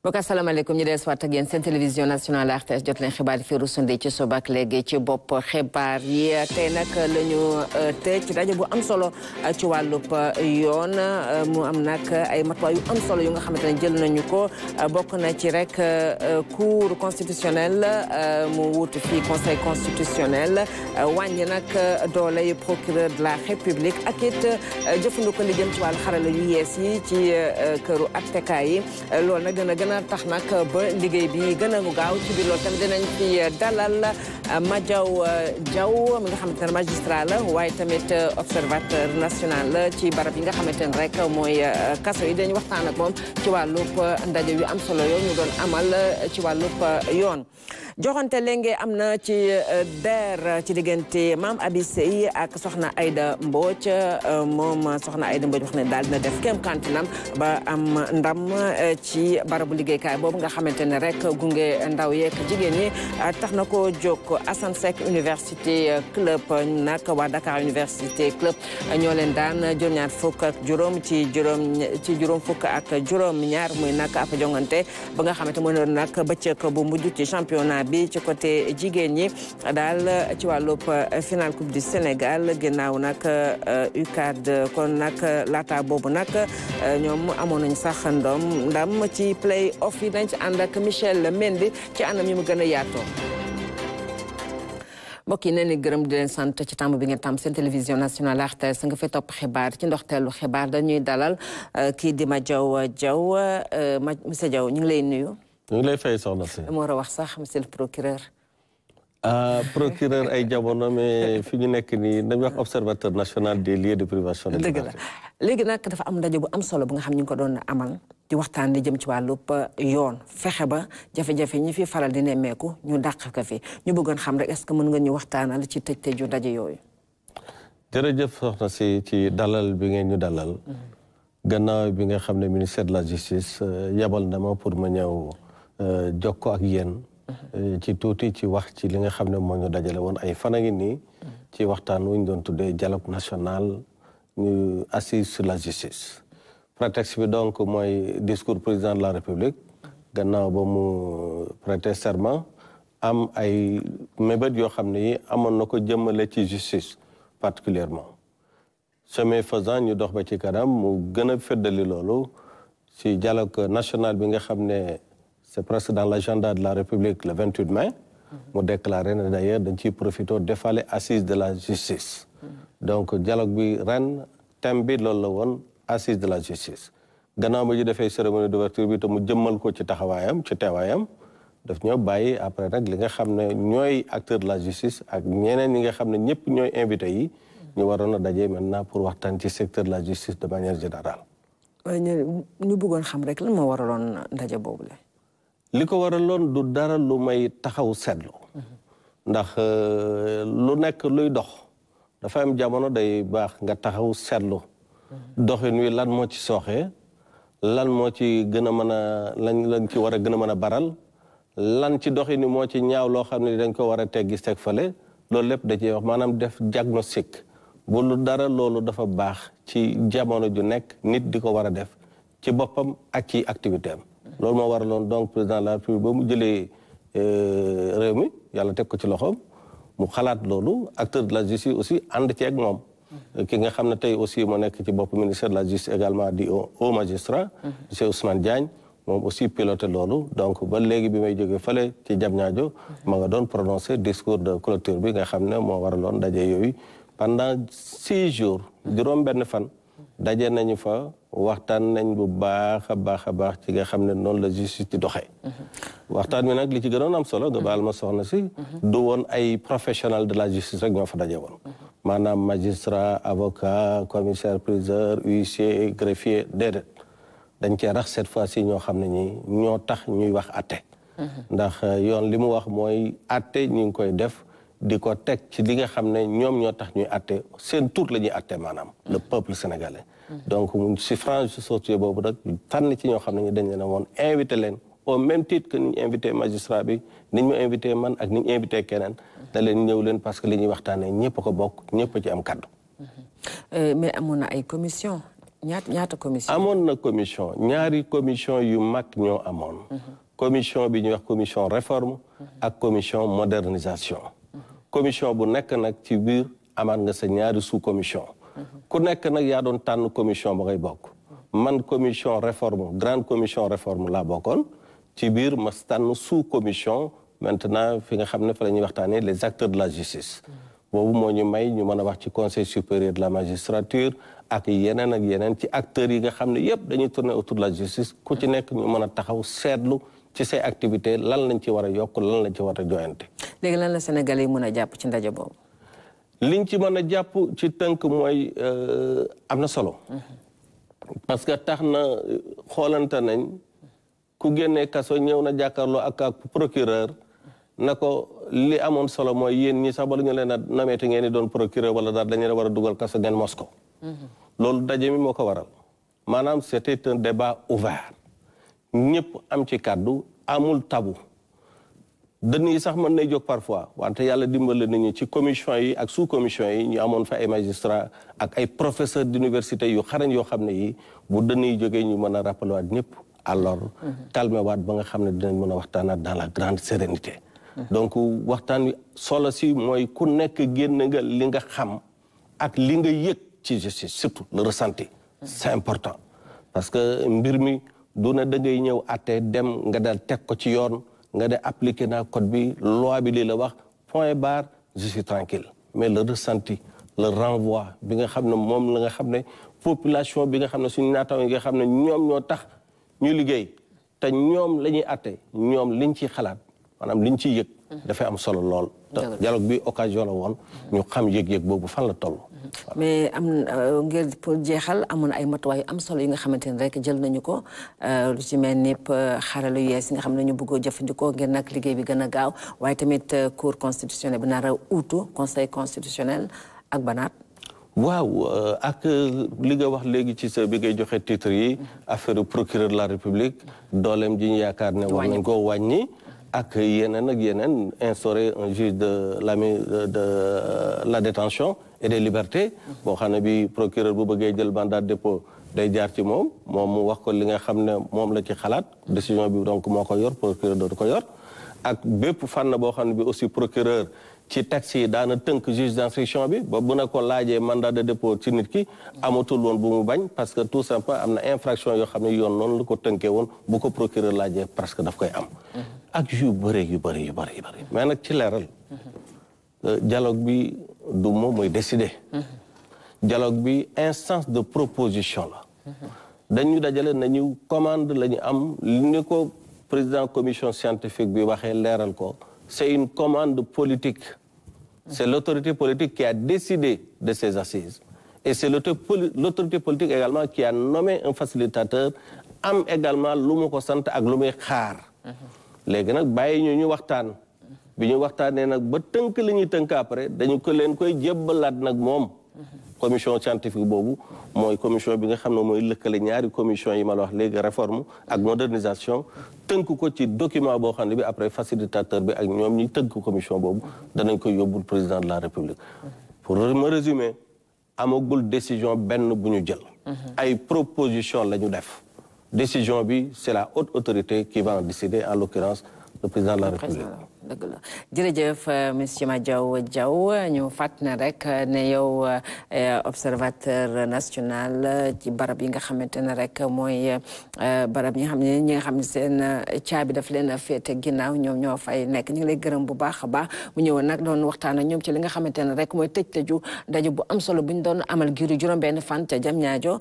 mbokk asalaamaaleykum ñu des waat ak yéen seen télévision nationale RTS jot leen xibaar yi fi rusandi ci suba ak léegi ci bopp xibaar yi tey nag la ñu tëj daje bu am solo ci wàllub yoon mu am nag ay matuwaay yu am solo yu nga xamante ne jël nañu ko bokk na ci rek cour constitutionnel mu wuutu fii conseil constitutionnel wàññi nag doole yu procureur de la république ak it jëfandikoo li jëm ci wàllu xarala yu yees yi ci këru attekaay yi loolu nag dina gën a tax nag ba liggéey bi gën a gaaw ci biir loolu tamit dinañ fi dalal Madiaw Diaw mi nga xamante ne magistrat la waaye tamit observateur national ci barab yi nga xamante ne rek mooy kaso yi dañu waxtaan ak moom ci wàllub ndaje yu am solo yooyu ñu doon amal ci wàllub yoon. joxante léegi am na ci DER ci diggante Mame Abi Seye ak Soxna Aïda Mbodj moom Soxna Aïda Mbodj wax ne daal dina def kéem kantinam ba am ndam ci barabu liggéeykaay boobu nga xamante ne rek gunge ndaw yeeg jigéen ñi tax na ko jóg Assane Seck Université Club nag waa Dakar Université Club ñoo leen daan juróom-ñaar fukk ak juróom ci juróom fukk ak juróom-ñaar muy nag ab jongante ba nga xamante moo doon nag bëccëg bu mujj ci championnat bi ci côté jigéen ñi daal ci wàllub final coupe du Sénégal ginnaaw nag UCAD kon nag laata boobu nag ñoom amoon nañu sax ndam ci play off yi dañ ci ànd ak Michel Mendy ci anam yi mu gën a yaatoo. mbokk yi nee ni gërëm di leen sant ci tàmm bi ngeen tàmm seen télévision nationale RTS nga fay topp xibaar ci ndoxteelu xibaar dañuy dalal kii di Madiaw Diaw monsieur Diaw ñu ngi lay nuyu. ñu ngi lay fay soxna si. dama war a wax sax monsieur le procureur. Procureur ay jamono mais fi ñu nekk nii dañuy wax observateur national des lieux de privation de liberté. dëgg la léegi nag dafa am ndaje bu am solo bu nga xam ñu ngi ko doon amal di waxtaan di jëm ci wàllub yoon fexe ba jafe-jafe ñi fi faral di nemmeeku ñu dàq ko fi ñu bëggoon xam rek est-ce que mën nga ñu waxtaanal ci tëj-tëju ndaje yooyu. jërëjëf soxna si ci dalal bi ngeen ñu dalal. gannaaw bi nga xam ne ministère de la justice yabal na ma pour ma ñëw jokkoo ak yéen. ci tuuti ci wax ci li nga xam ne moo ñu dajale woon ay fan a ngi nii ci waxtaan wu ñu doon tuddee dialogue national ñu assise sur la justice. prétexte bi donc mooy discours président de la république gannaaw ba mu prêter serment am ay mébét yoo xam ne yi amoon na ko jëmmale ci justice particulièrement chemin faisant ñu dox ba ci kanam mu gën a feddali loolu ci dialogue national bi nga xam ne c'est presque dans l'agenda de la République le 28 mai mu déclaré ne d'ailleurs dañ ciy profité defaale assise de la justice donc dialogue bi ren thème bi loolu la woon assise de la justice gannaaw ba ñu defee cérémonie d'ouverture bi te mu jëmmal ko ci taxawaayam ci teewaayam daf ñoo bàyyi après nag li nga xam ne ñooy acteur de la justice ak ñeneen ñi nga xam ne ñëpp ñooy invité yi ñu waroon a daje maintenant pour waxtaan ci secteur de la justice de manière générale. ñu bëggoon xam rek lan moo waraloon ndaje boobu la. li ko waraloon du dara lu may taxaw seetlu ndax lu nekk luy dox dafa am jamono day baax nga taxaw seetlu doxin wi lan moo ci sooxee lan moo ci gën a mën a lañ ci war a gën a mën a baral lan ci doxin wi moo ci ñaaw loo xam ne dañ ko war a teggi teg fale loolu lépp da ciy wax maanaam def diagnostic bu lu dara loolu dafa baax ci jamono ju nekk nit di ko war a def ci boppam ak ci activité am loolu moo waraloon donc président de la République ba mu jëlee réew mi yàlla teg ko ci loxoom mu xalaat loolu acteur de la justice aussi ànd ci ak moom ki nga xam ne tey aussi moo nekk ci bopp ministère de la justice également di haut magistrat monsieur Ousmane Diagne moom aussi piloté loolu donc ba léegi bi may jógee fële ci Diamniadio ma nga doon prononcé discours de clôture bi nga xam ne moo waraloon daje yooyu pendant 6 jours juróom benn fan daje nañu fa waxtaan nañ bu baax a baax ci nga xam ne noonu la justice di doxee waxtaan mi nag li ci gënoon am solo nga baal ma soxna si du woon ay professionnels de la justice rek ñoo fa daje woon maanaam magistrat avocat commissaire priseur huissier greffier déedéet dañ cee rax cette fois ci ñoo xam ne ñi ñoo tax ñuy wax atte ndax yoon li mu wax mooy atte ñu ngi koy def di ko teg ci li nga xam ne ñoom ñoo tax ñuy atte seen tur la ñuy atte maanaam le peuple sénégalais donc si frange société boobu nag tànn ci ñoo xam ne ñu dañ leen a woon invité leen au même titre que ni ñu invité magistrat bi ni ñu ma invité man ak ni ñu invité keneen da leen ñëw leen parce que li ñuy waxtaanee ñëpp a ko bokk ñëpp a ci am kaddu mais amoon na ay commission ñaata commission amoon na commission ñaari commission yu mag ñoo amoon commission bi ñuy wax commission réforme ak commission modernisation commission bu nekk nag ci biir amaat nga sa ñaari sous commission ku nekk nag yaa doon tànn commission ba ngay bokk man commission réforme grande commission réforme laa bokkoon ci biir ma tànn sous commission maintenant fi nga xam ne fa la ñuy waxtaanee les acteurs de la justice boobu moo ñu may ñu mën a wax ci conseil supérieur de la magistrature ak yeneen ci acteurs yi nga xam ne yëpp dañuy tourner autour de la justice ku ci nekk ñu mën a taxaw seetlu ci say activité lan lañ ci war a yokk lan lañ ci war a joyante. léegi lan la Sénégalais yi mën a jàpp ci ndaje boobu. liñ ci mën a jàpp ci tënk mooy am na solo. parce que tax na xoolante nañ ku génnee kaso ñëw na jàkkaarloo ak procureur na ko li amoon solo mooy yéen ñi sax bala ñu leen a nameete ngeen di doon procureur wala daal dañu war a dugal kaso ngeen mos ko. loolu daje mi moo ko waral maanaam c'était un débat ouvert ñëpp am ci kàddu amul tabu dënn yi sax mën nay jóg parfois wante yàlla dimbale nit ñi ci commission yi ak sous commission yi ñu amoon fa ay magistrats ak ay professeurs d'université yu xarañ yoo xam ne yi bu dënn yi jógee ñu mën a rappelé waat ñëpp alors calmé waat ba nga xam ne dinañ mën a waxtaanaat dans la grande sérénité donc waxtaan wi solo si mooy ku nekk génn nga li nga xam ak li nga yëg ci justice surtout le ressenti c'est important parce que mbir mi du ne da ngay ñëw àtte dem nga dal teg ko ci yoon nga de appliqué naa code bi loi bi lii la wax point barre je suis tranquille mais le ressenti le renvoi bi nga xam ne moom la nga xam ne population bi nga xam ne suñu naataw yi nga xam ne ñoom ñoo tax ñu liggéey te ñoom la ñuy àtte ñoom liñ ciy xalaat maanaam liñ ciy yëg dafay am solo lool te dialogue bi occasion la woon ñu xam yëg-yëg boobu fan la toll. mais am ngir pour jeexal amoon ay matuwaay yu am solo yi nga xamante ne rek jël nañu ko lu ci mel ni xarala yu yees yi nga xam ne ñu bëggoo jëfandikoo ngir nag liggéey bi gën a gaaw waaye tamit cour constitutionnelle bi nar a uutu conseil constitutionnel ak banaat. waaw ak li nga wax léegi ci sa bi ngay joxe titre yi affaire procureur de la république dooleem ji ñu yaakaar ne war nañ koo wàññi. ak yeneen instaurer un juge de la détention et des libertés boo xam ne bi procureur bu bëggee jël mandat de dépôt day jaar ci moom mu wax ko li nga xam ne moom la ci xalaat décision bi donc moo ko yor procureur dootu ko yor ak bépp fànn boo xam ne bi aussi procureur ci texte yi daana tënk juge d'instruction bi ba bu na ko laajee mandat de dépôt ci nit ki amatul woon bu mu bañ parce que tout simplement am na infraction yoo xam ne yoon noonu la ko tënkee woon bu ko procureur laajee presque daf koy am ak yu bëri mais nag ci leeral dialogue bi du moom mooy décider dialogue bi instance de proposition la dañu dajale nañu commande la ñu am ni ko président commission scientifique bi waxee leeral ko c'est une commande politique c'est l'autorité politique qui a décidé de ces assises et c'est l'autorité politique également qui a nommé un facilitateur am également lu mu ko sant ak lu muy xaar léegi nag bàyyi ñu waxtaan bi ñu waxtaanee nag ba tënk li ñuy tënk après dañu ko leen koy jébbalaat nag moom commission scientifique boobu mooy commission bi nga xam ne mooy lëkkale ñaari commission yi ma la wax léegi réforme ak modernisation tënk ko ci document boo xam ne bi après facilitateur bi ak ñoom ñi tënk commission boobu danañ koy yóbbul président de la république pour me résumer amagul décision benn bu ñu jël ay proposition la ñu def décision bi c'est la haute autorité qui va en décider en l'occurrence le président de la république dëgg la jërëjëf monsieur Madiaw Diaw ñu fàtt na rek ne yow observateur national ci barab yi nga xamante ne rek mooy barab ñi nga xam ne seen caabi daf leen a féete ginnaaw ñoom ñoo fay nekk ñu ngi lay gërëm bu baax a baax mu ñëwoon nag doon waxtaan ak ñoom ci li nga xamante ne rek mooy tëju ndaje bu am solo bu ñu doon amal giiru juróom-benn fan ca Diamniadio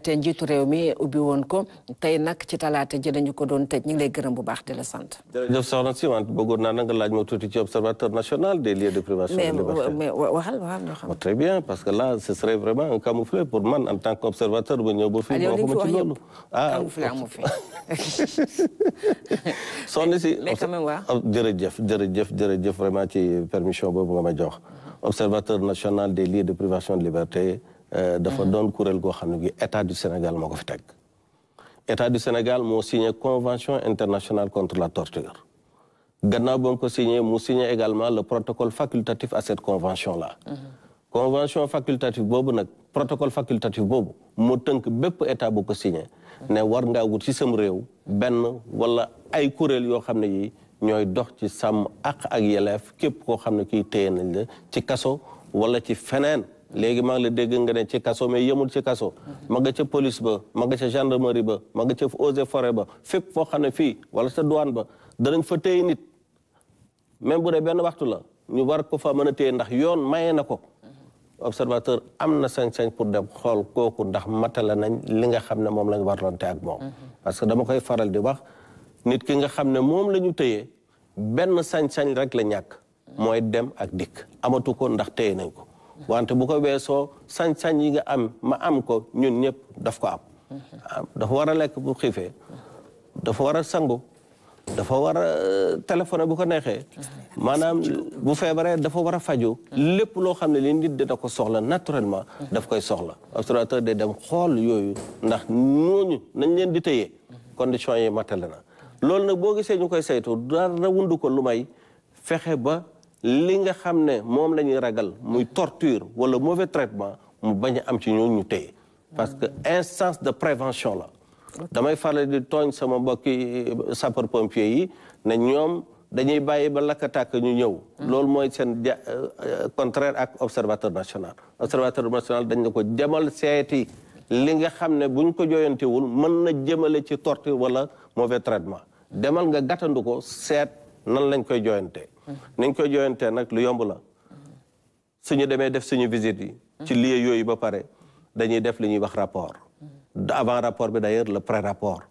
te njiitu réew mi ubbi woon ko tey nag ci talaata ji dañu ko doon tëj ñu ngi lay gërëm bu baax di la sant. jërëjëf soxna si wante bëggoon naa nga laaj ma tuuti ci observateur national des lieux de privation de liberté. mais waxal ñoo xam. très bien parce que là ce serait vraiment un camouflet pour man en tant qu'observateur ba ñëw ba fii. Aliou li mu fi wax yëpp camouflet amu fi. soxna si mais quand même waaw. jërëjëf vraiment ci permission boobu nga ma jox. observateur national des lieux de privation de liberté. dafa doon kuréel goo xam ne gi état du Sénégal moo ko fi teg. état du Sénégal moo signé convention internationale contre la torture. gannaaw ba mu ko signé mu signé également le protocole facultatif à cette convention là. convention facultative boobu nag protocole facultatif boobu moo tënk bépp état bu ko signé ne war ngaa wut ci sam réew benn wala ay kuréel yoo xam ne yi ñooy dox ci sàmm àq ak yelleef képp koo xam ne kii téye nañ la ci kaso wala ci feneen léegi maa ngi la dégg nga ne ci kaso mais yemul ci kaso ma nga ca police ba ma nga ca gendarmerie ba ma nga ca eaux et forêt ba fépp foo xam ne fii wala sa douane ba danañ fa téye nit même bu dee benn waxtu la ñu war ko fa mën a téye ndax yoon maye na ko observateur am na sañ-sañ pour dem xool kooku ndax matala nañ li nga xam ne moom lañ warlante ak moom parce que dama koy faral di wax nit ki nga xam ne moom la ñu téye benn sañ-sañ rek la ñàkk mooy dem ak dikk amatu ko ndax téye nañ ko wante bu ko weesoo sañ-sañ yi nga am ma am ko ñun ñëpp daf ko am dafa war a lekk bu xiifee dafa war a sangu dafa war a téléphoné bu ko neexee maanaam bu feebaree dafa war a faju lépp loo xam ne li nit dina ko soxla naturellement daf koy soxla observateur day dem xool yooyu ndax ñooñu nañ leen di téye conditions yi matale na loolu nag boo gisee ñu koy saytu dara wundu ko lu may fexe ba li nga xam ne moom la ñuy ragal muy torture wala mauvais traitement mu bañ a am ci ñooñu ñu téye parce que instance de prévention la damay faral di tooñ sama mbokki sapeur pompier yi ne ñoom dañuy bàyyi ba lakk-tàkk ñu ñëw loolu mooy seen contraire ak observateur national dañ ne ko demal seeti li nga xam ne buñ ko jooyantewul mën na jëmale ci torture wala mauvais traitement demal nga gàttandu ko seet nan lañ koy jooyantee niñ koy jooyantee nag lu yomb la suñu demee def suñu visite yi ci lieu yooyu ba pare dañuy def li ñuy wax rapport avant rapport bi d'ailleurs le pré-rapport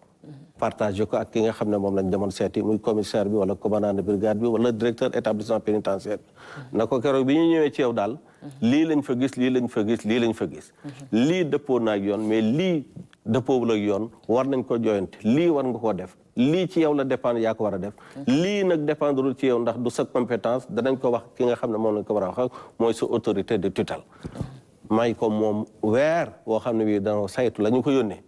partagé ko ak ki nga xam ne moom lañ demoon seeti muy commissaire bi wala commandant de brigade bi wala directeur établissement pénitentiaire bi na ko keroog bi ñu ñëwee ci yow daal lii lañ fa gis lii lañ fa gis lii lañ fa gis lii dëppoo na ak yoon mais lii dëppoowul ak yoon war nañ ko jooyante lii war nga koo def lii ci yow la dépendre yaa ko war a def lii nag dépendrul ci yow ndax du sa compétence danañ ko wax ki nga xam ne moom lañ ko war a wax mooy sa autorité de tutelle may ko moom weer woo xam ne bii dana saytu la ñu ko yónnee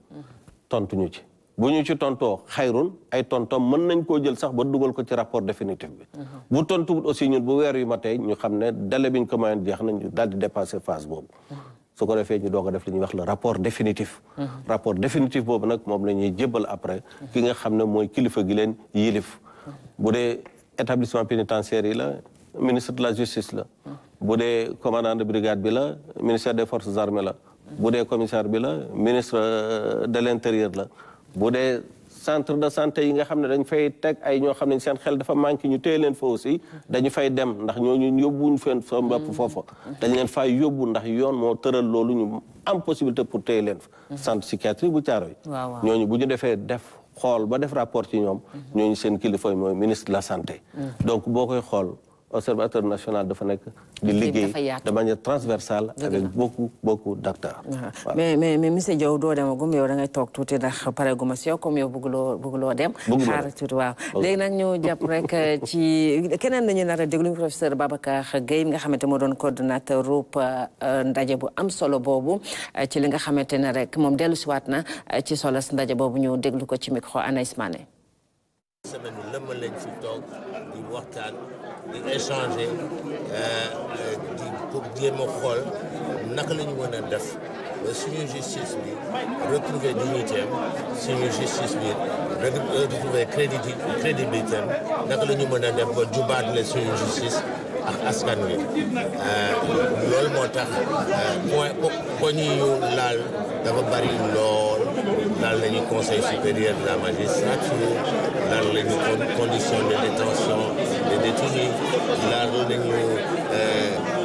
tontuñu ci bu ñu ci tontoo xayrun ay tontom mën nañ koo jël sax ba dugal ko ci rapport définitif bi bu tontuwut aussi ñun bu weer yu ma tey ñu xam ne délai bi ñu ko mayoon jeex na ñu daal di dépassé phase boobu su ko defee ñu doog a def li ñuy wax le rapport définitif rapport définitif boobu nag moom la ñuy jébbal après ki nga xam ne mooy kilifa gi leen yilif bu dee établissement pénitentiaire yi la ministre de la justice la bu dee commandant de brigade bi la ministère des forces armées la bu dee commissaire bi la ministre de l'intérieur la bu dee centre de santé yi nga xam ne dañ fay teg ay ñoo xam ne seen xel dafa manqué ñu téye leen fa aussi dañu fay dem ndax ñooñu yóbbuwuñ fen sa bopp foofa dañ leen fay yóbbu ndax yoon moo tëral loolu ñu am possibilité pour téye leen fa centre psychiatrie bu Thiaroye ñooñu bu ñu defee def xool ba def rapport ci ñoom ñooñu seen kilifa mooy ministre de la santé donc boo koy xool observateur national dafa nekk di liggéey de manière transversale avec beaucoup d'acteurs mais monsieur Diaw doo demagum yow da ngay toog tuuti ndax pareguma si yow comme yow bëgguloo dem xaar tuuti waaw léegi nag ñu jàpp rek ci keneen nañu nar a déglu professeur Babacar Gueye nga xamante moo doon coordonnateur ROUP ndaje bu am solo boobu ci li nga xamante ne rek moom dellu siwaat na ci solo si ndaje boobu ñu déglu ko ci micro Anaïs Mané semaine lëmma lañ fi toog di waxtaan di échanger di pour jéem a xool naka la ñu mën a def ba suñu justice bi retrouver dignité am suñu justice bi retrouver crédibilité am naka la ñu mën a def ba jubaatle suñu justice ak askan wi loolu moo tax point yi ñu laal dafa bari lool laal nañu conseil supérieur de la magistrature laal nañu conditions de détention des détenus laal nañu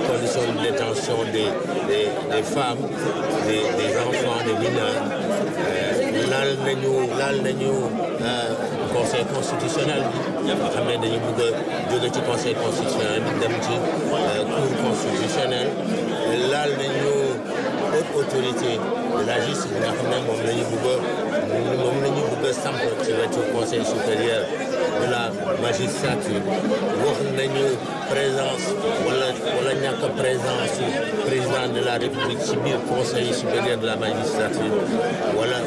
conditions de détention des femmes des enfants des mineurs laal nañu conseil constitutionnel bi nga xam ne dañu bëgg a jóge ci conseil constitutionnel bi dem ci cour constitutionnelle laal nañu haute autorité de la justice bi nga xam ne moom la ñu bëgg a samp ci wetu conseil supérieur de la magistrature wax nañu présence wala ñàkk présence président de la république ci biir conseil supérieur de la magistrature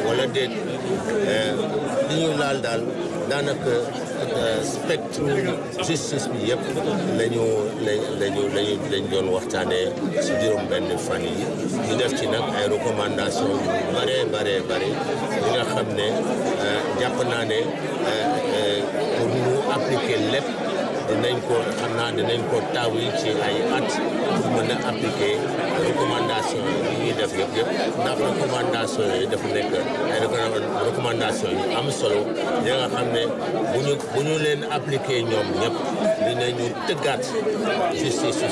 wala déet li ñu laal daal daanaka spectre justice bi yëpp lañ doon waxtaanee si juróom-benn fan yi ñu def ci nag ay recommandations yu bare yi nga xam ne jàpp naa ne pour ñu appliquer lépp dinañ ko taw yi ci ay at pour mën a appliquer recommandation yi ñuy def yëpp ndax recommandation yi dafa nekk ay recommandation yu am solo yi nga xam ne bu ñu leen appliquer ñoom ñëpp dinañu tëggaat justice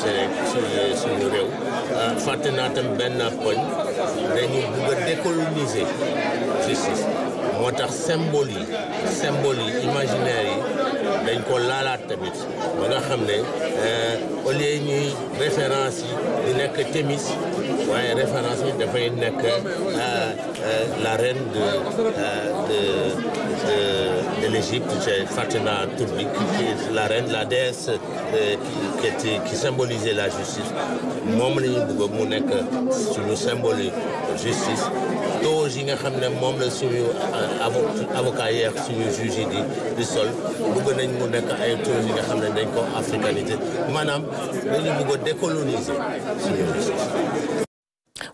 suñu réew fàtte naa tam benn poñ dañu bëgg a décoloniser justice moo tax symbole yi imaginaire yi dañ ko laalaat tamit ba nga xam ne au lieu ñuy référence yi di nekk Thémis waaye référence yi dafay nekk la reine de l'Égypte fàtte naa tur bi la reine la déesse qui symbolisait la justice moom la ñu bëgg mu nekk suñu symbole justice toge yi nga xam ne moom la suñu avocat yeex suñu juge yi di sol bëgg nañ mu nekk ay toge yi nga xam ne dañ ko africanité maanaam dañu bëgg a décoloniser suñu justice.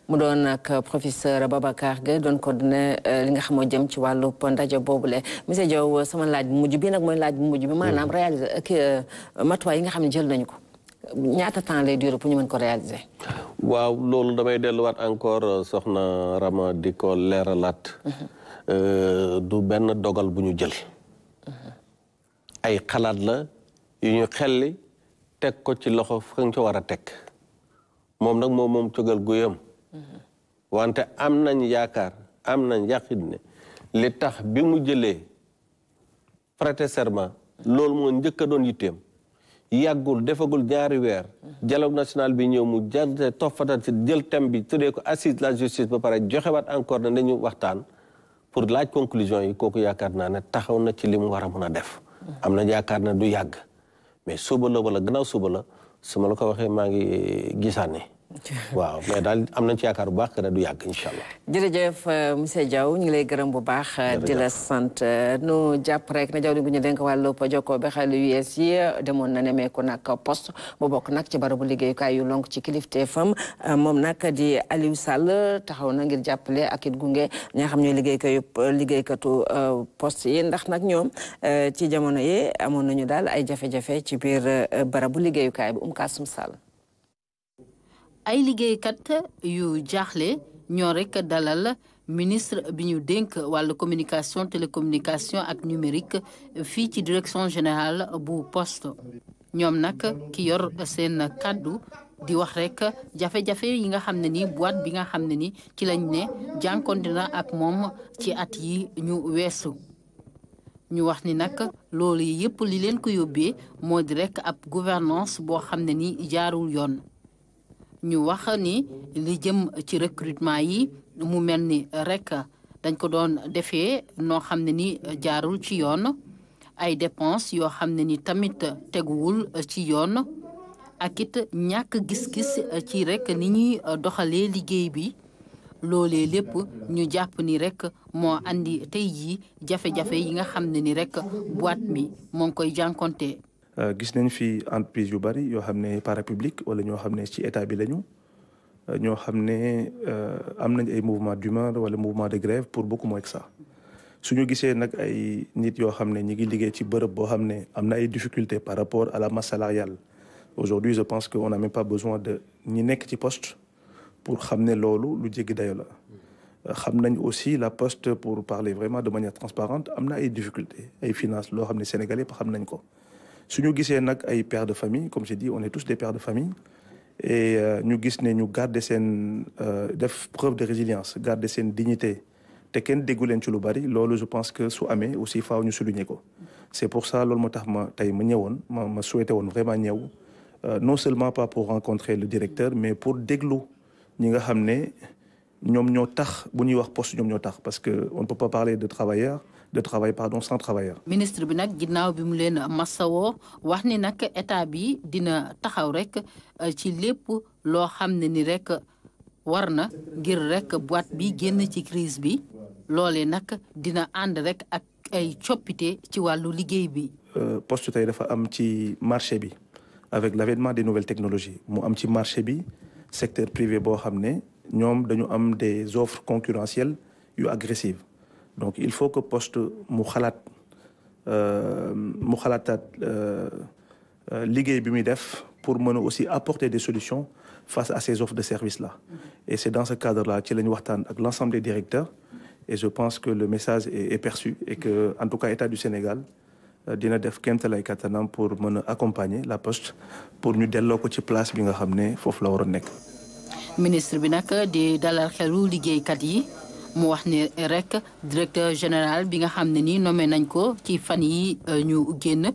mu doon nag professeur Babacar Gueye doon coordonné li nga xam moo jëm ci wàllu ndaje boobule monsieur Diaw sama laaj bu mujj bi nag mooy laaj bu mujj bi maanaam réaliser matuwaay yi nga xam ne jël nañu ko ñaata temps lay durer pour ñu mën ko réaliser. waaw loolu damay delluwaat encore soxna Rama di ko leeralaat. du benn dogal bu ñu jël. ay xalaat la yu ñu xelli teg ko ci loxo fa nga ci war a teg moom nag moom cogal guyam wante am nañ yaakaar am nañ yaqin ne li tax bi mu jëlee prêter serment loolu moo njëkk a doon yitteem yàggul defagul ñaari weer dialogue national bi ñëw mu jante toffatal ci jël thème bi tuddee ko assise la justice ba pare joxewaat encore ne dañu waxtaan pour laaj conclusion yi kooku yaakaar naa ne taxaw na ci li mu war a mën a def am na yaakaar ne du yàgg mais suba la wala gannaaw suba la su ma la ko waxee maa ngi gisaane waaw mais daal am nañ ci yaakaar bu baax que ne du yàgg incha allah. jërëjëf monsieur Diaw ñu ngi lay gërëm bu baax. di la sant nu jàpp rek na jaww bu ñu dénk wàllu jokkoo bi xel US yi demoon na nemeeku nag poste bu bokk nag ci barabu liggéeyukaay yu lonk ci kilifteefam moom nag di Aliou Sall taxaw na ngir jàppale ak it gunge ñi nga xam ñooy liggéeykatu poste yi ndax nag ñoom ci jamono yi amoon nañu daal ay jafe-jafe ci biir barabu liggéeyukaay bi Kasum Sall. ay liggéeykat yu jaaxle ñoo rek dalal ministre bi ñu dénk wàllu communication télécommunication ak numérique fii ci direction générale bu poste ñoom nag ki yor seen kàddu di wax rek jafe-jafe yi nga xam ne ni boîte bi nga xam ne ni ci lañ ne jànkonte na ak moom ci at yi ñu weesu ñu wax ni nag loolu yëpp li leen ko yóbbee moo di rek ab gouvernance boo xam ne ni jaarul yoon ñu wax ni li jëm ci recrutement yi mu mel ni rek dañ ko doon defee noo xam ne ni jaarul ci yoon ay dépenses yoo xam ne ni tamit teguwul ci yoon ak it ñàkk gis-gis ci rek ni ñuy doxalee liggéey bi loolee lépp ñu jàpp ni rek moo andi tey jii jafe-jafe yi nga xam ne ni rek boîte mi moo ngi koy jànkonte. gis nañ fi entreprise yu bari yoo xam ne parapublic wala ñoo xam ne ci état bi lañu ñoo xam ne am nañ ay mouvement d'humeur wala mouvement de grève pour beaucoup moins que ça suñu gisee nag ay nit yoo xam ne ñi ngi liggéey ci bërëb boo xam ne am na ay difficultés par rapport à la masse salariale aujourd'hui je pense que on n'a même pas besoin de ñi nekk ci poste pour xam ne loolu lu jéggi dayo la xam nañ aussi la poste pour parler vraiment de manière transparente am na ay difficultés ay finances loo xam ne sénégalais ba xam nañ ko suñu gisee nag ay pères de famille comme j'ai dit on est tous des pères de famille et ñu gis ne ñu garder seen def preuve de résilience garder seen dignité te kenn déggu leen ci lu bari loolu je pense que su amee aussi faaw ñu souligner ko c'est pour ça loolu moo tax ma tey ma ñëwoon ma souhaité woon vraiment ñëw non seulement pas pour rencontrer le directeur mais pour déglu ñi nga xam ne ñoom ñoo tax bu ñuy wax poste ñoom ñoo tax parce que on ne peut pas parler de travail sans travailleur. ministre bi nag ginnaaw bi mu leen masawoo wax ni nag état bi dina taxaw rek ci lépp loo xam ne ni rek war na ngir rek boîte bi génn ci crise bi loolee nag dina ànd rek ak ay coppite ci wàllu liggéey bi. poste tey dafa am ci marché bi avec l'avènement des nouvelles technologies mu am ci marché bi secteur privé boo xam ne ñoom dañu am des offres concurrentielles yu agressives donc il faut que poste mu xalaataat liggéey bi muy def pour mën a aussi apporter des solutions face à ces offres de services là et c'est dans ce cadre là ci la ñu waxtaan ak l'ensemble des directeurs et je pense que le message est perçu et que en tout cas État du Sénégal dina def kéemtalaay kattanam pour mën a accompagner la poste pour ñu delloo ko ci place bi nga xam ne foofu la waroon nekk. ministre bi nag di dalal xelu liggéeykat yi mu wax ni rek directeur général bi nga xam ne ni nommé nañ ko ci fan yi ñu génn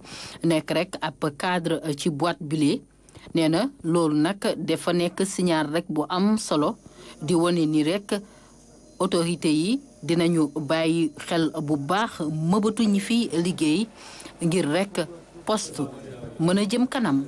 nekk rek ab cadre ci boîte bile nee na loolu nag dafa nekk signal rek bu am solo di wane ni rek autorité yi dinañu bàyyi xel bu baax mëbatu ñi fi liggéey ngir rek poste mën a jëm kanam.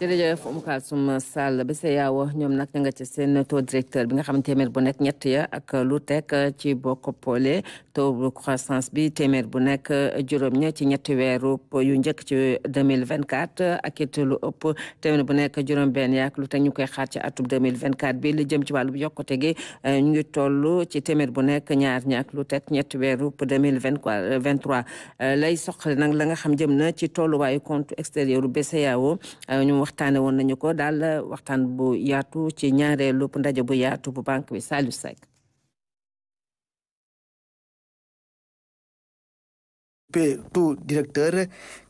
jërëjëf Oumou Kalsoum Sall BCEAO ñoom nag ña nga ci seen taux directeur bi nga xam téeméer bu nekk ñett ya ak lu teg ci boo ko poolee taux de croissance bi téeméer bu nekk juróom ña ci ñetti weeru yu njëkk ci 2024 ak it lu ëpp téeméer bu nekk juróom benn yaak lu teg ñu koy xaar ci atub 2024 bi li jëm ci wàllu yokkute gi ñu ngi toll ci téeméer bu nekk ñaar ñaak lu teg ñetti weeru 2023 lay soxla nag la nga xam jëm na ci tolluwaayu compte extérieur BCEAO ñu waxtaane woon nañu ko daal waxtaan bu yaatu ci ñaareelu ndaje bu yaatu bu banque bi Saliou Seck. taux directeur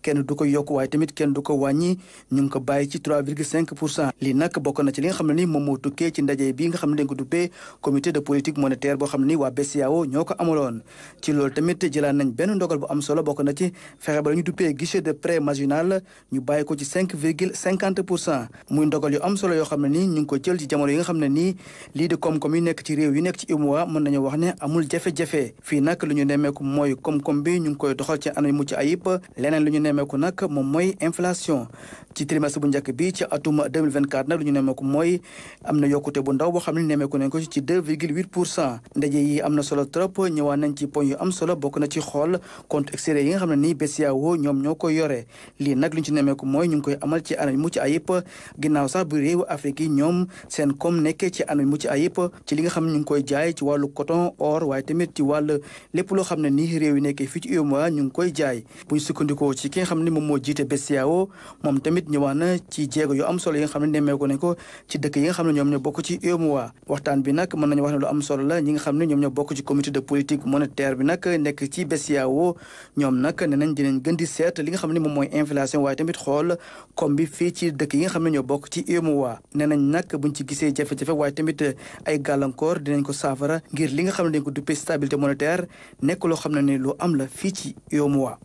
kenn du ko yokk waaye tamit kenn du ko wàññi ñu ngi ko bàyyi ci 3,5%. lii nag bokk na ci li nga xam ne ni moom moo tukkee ci ndaje bi nga xam ne dañ ko duppee comité de politique monétaire boo xam ne ni waa BCEAO ñoo ko amaloon. ci loolu tamit jëlaat nañ benn ndogal bu am solo bokk na ci fexe ba la ñu duppee guichet de prêt marginal ñu bàyyi ko ci 5,50%. muy ndogal yu am solo yoo xam ne ni ñu ngi ko jël ci jamono yi nga xam ne nii lii di koom-koom yi nekk ci réew yi nekk ci UEMOA mën nañu wax ne amul jafe-jafe fii nag lu ñu nemmeeku mooy koom-koom bi ñu ngi koy doxal ci anam yu mucc ayib leneen lu ñu nemmeeku nag moom mooy inflation ci trimestre bu njëkk bi ci atum 2024 nag lu ñu nemmeeku mooy am na yokkute bu ndaw boo xam ne nemmeeku nañ ko ci 2,8%. ndaje yi am na solo trop ñëwaat nañ ci point yu am solo bokk na ci xool compte extérieur yi nga xam ne nii BCEAO ñoom ñoo koy yore lii nag lu ñu ci nemmeeku mooy ñu ngi koy amal ci anam yu mucc ayib ginnaaw sax bu réewu Afrique yi ñoom seen koom nekkee ci anam yu mucc ayib ci li nga xam ne ñu ngi koy jaay ci wàllu coton or waaye tamit ci wàllu lépp loo xam ne nii réew yi nekkee fii ci UEMOA ñu ngi koy jaay bu ñu sukkandikoo ci ki nga xam ne moom moo jiite BCEAO moom tamit ñëwaat na ci jéego yu am solo yi nga xam ne nemmeeku nañ ko ci dëkk yi nga xam ne ñoom ñoo bokk ci UEMOA waxtaan bi nag mën nañu wax ne lu am solo la ñi nga xam ne ñoom ñoo bokk ci comité de politique monétaire bi nag nekk ci BCEAO ñoom nag ne nañ dinañ gën di seet li nga xam ne moom mooy inflation waaye tamit xool comme bi fii ci dëkk yi nga xam ne ñoo bokk ci UEMOA ne nañ nag buñ ci gisee jafe-jafe waaye tamit ay gàllankoor dinañ ko saafara ngir li nga xam ne dañ ko duppee stabilité monétaire nekk loo xam ne ni lu am la fii ci UEMOA.